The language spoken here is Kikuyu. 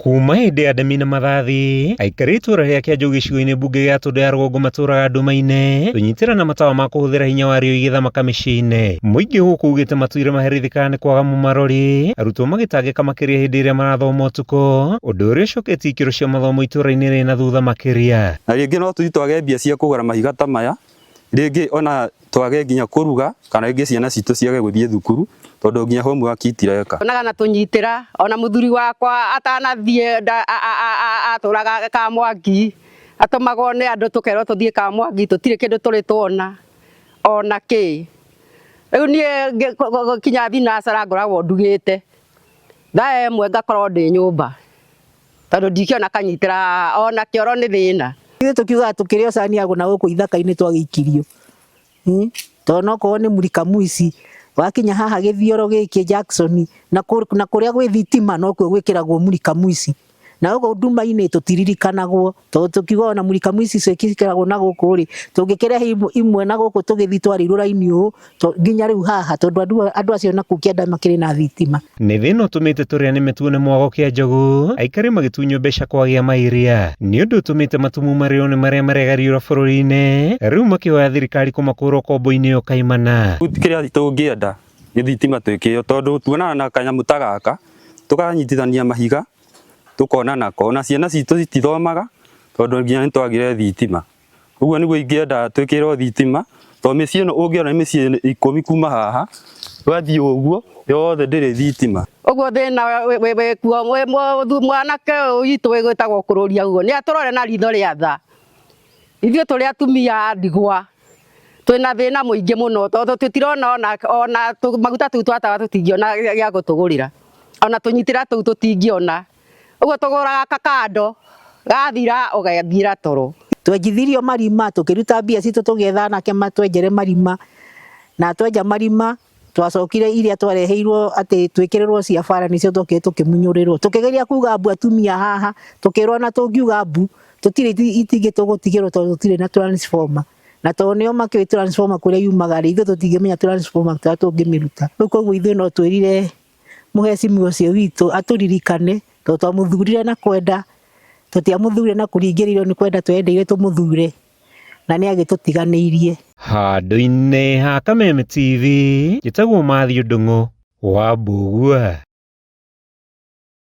Kuma hĩndĩ ya Ndemi na Mathathi, aikari a itũũra rĩa Kĩanjũ gĩcigo-inĩ mbunge gĩa Tũndũ ya Rũgongo matũũraga nduma-inĩ, tũnyitĩra na matawa ma kũhũthĩra hinya wa riũa igĩthamaka mĩciĩ-inĩ. Mũingĩ gũkũ ugĩte matũire maherithĩkaga nĩ kwaga mũmarori, arutwo magĩtangĩka makĩria hĩndĩ ĩrĩa marathoma ũtukũ, ũndũ ũrĩa ũcoketie ikĩro cia mathomo itũũra-inĩ rĩ na thutha makĩria. Na rĩngĩ no tũthiĩ twage mbia cia kũgũra mahiga ta maya, rĩngĩ ona twage nginya kũruga kana rĩngĩ ciana citũ ciage gũthiĩ thukuru tondũ nginya homework itireka. Onaga na tũnyitĩra ona mũthuri wakwa atanathiĩ atũraga Kamwangi atũmagwo nĩ andũ tũkerwo tũthiĩ Kamwangi tũtirĩ kĩndũ tũrĩ tuona ona kĩ. Rĩu niĩ kinya thinacara ngoragwo ndugĩte thaa ĩmwe ngakorwo ndĩ nyũmba. Tondũ ndikĩona kanyitĩra ona kĩoro nĩ thĩna. Ithuĩ tũkiugaga tũkĩrĩ o cani na gũkũ ithaka-inĩ twagĩikirio. Hmm? Tondũ no korwo nĩ Mulika Mwici, wakinya haha gĩthioro gĩkĩ Jackson, na kũrĩa gwĩ thitima nokuo gwĩkĩragwo Mulika Mwici. Na gũkũ nduma-inĩ tũtiririkanagwo, tondũ tũkiuga ona Mulika Mwici icio ciĩkĩragwo na gũkũ rĩ, tũngĩkĩrehe imwe na gũkũ tũgĩthiĩ twarĩirwo raini ũũ, nginya rĩu haha, tondũ andũ acio nakũu kĩanda makĩrĩ na thitima. Nĩ thĩna ũtũmĩte tũrĩa nĩme tuone mwago kĩa njogu, aikari magĩtunywo mbeca kwagĩa mairia. Nĩ ũndũ ũtũmĩte matumu marĩo nĩ marĩa maregariũra bũrũri-inĩ, rĩu makĩhoya thirikari kũmakũra ũkombo-inĩ ũyũ kaimana. Kĩrĩa tũngĩenda nĩ thitima twĩkĩrĩrwo tondũ tuonaga na kanyamũ ta gaka, tũkanyitithania mahiga tũkona nako, ona ciana citũ citithomaga tondũ nginya nĩ twagire thitima. Ũguo nĩguo ingĩenda twĩkĩrĩrwo thitima, tondũ mĩciĩ ĩno ũngĩona nĩ mĩciĩ ikũmi kuma haha, ũgathiĩ ũguo, yothe ndĩrĩ thitima. Ũguo thĩna wĩkuo mwanake ũyũ witũ wĩtagwo Kũrũria ũguo nĩ atũrore na ritho rĩa tha. Ithuĩ tũrĩ atumia a ndigwa twĩna thĩna mũingĩ mũno tondũ tũtirona ona maguta tũu twa tawa tũtingĩona gĩa gũtũgũrĩra, ona tũnyitĩra tũu tũtingĩona. Ũguo tũgũraga kakando gathira ũgathira toro. Twenjithirio marima tũkĩruta mbia citũ tũgĩetha anake matwenjere marima na twenja marima twacokire iria twareheirwo atĩ twĩkĩrĩrwo cia bara nĩcio twokire tũkĩmunyũrĩrwo. Tũkĩgeria kuga mbu atumia haha tũkĩrwo ona tũngiuga mbu tũtirĩ itingĩ tũgũtigĩrwo tondũ tũtirĩ na transformer. Na tondũ nĩo makĩũĩ transformer kũrĩa yumaga rĩ, ithuĩ tũtingĩmenya transformer kũrĩa tũngĩmĩruta. Rĩu koguo ithuĩ no twĩrire mũhecimiwa ũcio witũ atũririkane tondũ twamũthurire na kwenda, tũtiamũthurire na kũringĩrĩrio nĩ kwenda twendeire tũmũthure na nĩ agĩtũtiganĩirie. Handũ-inĩ ha Kameme TV, njĩtagwo Mathew Ndung'u wa Mbugua.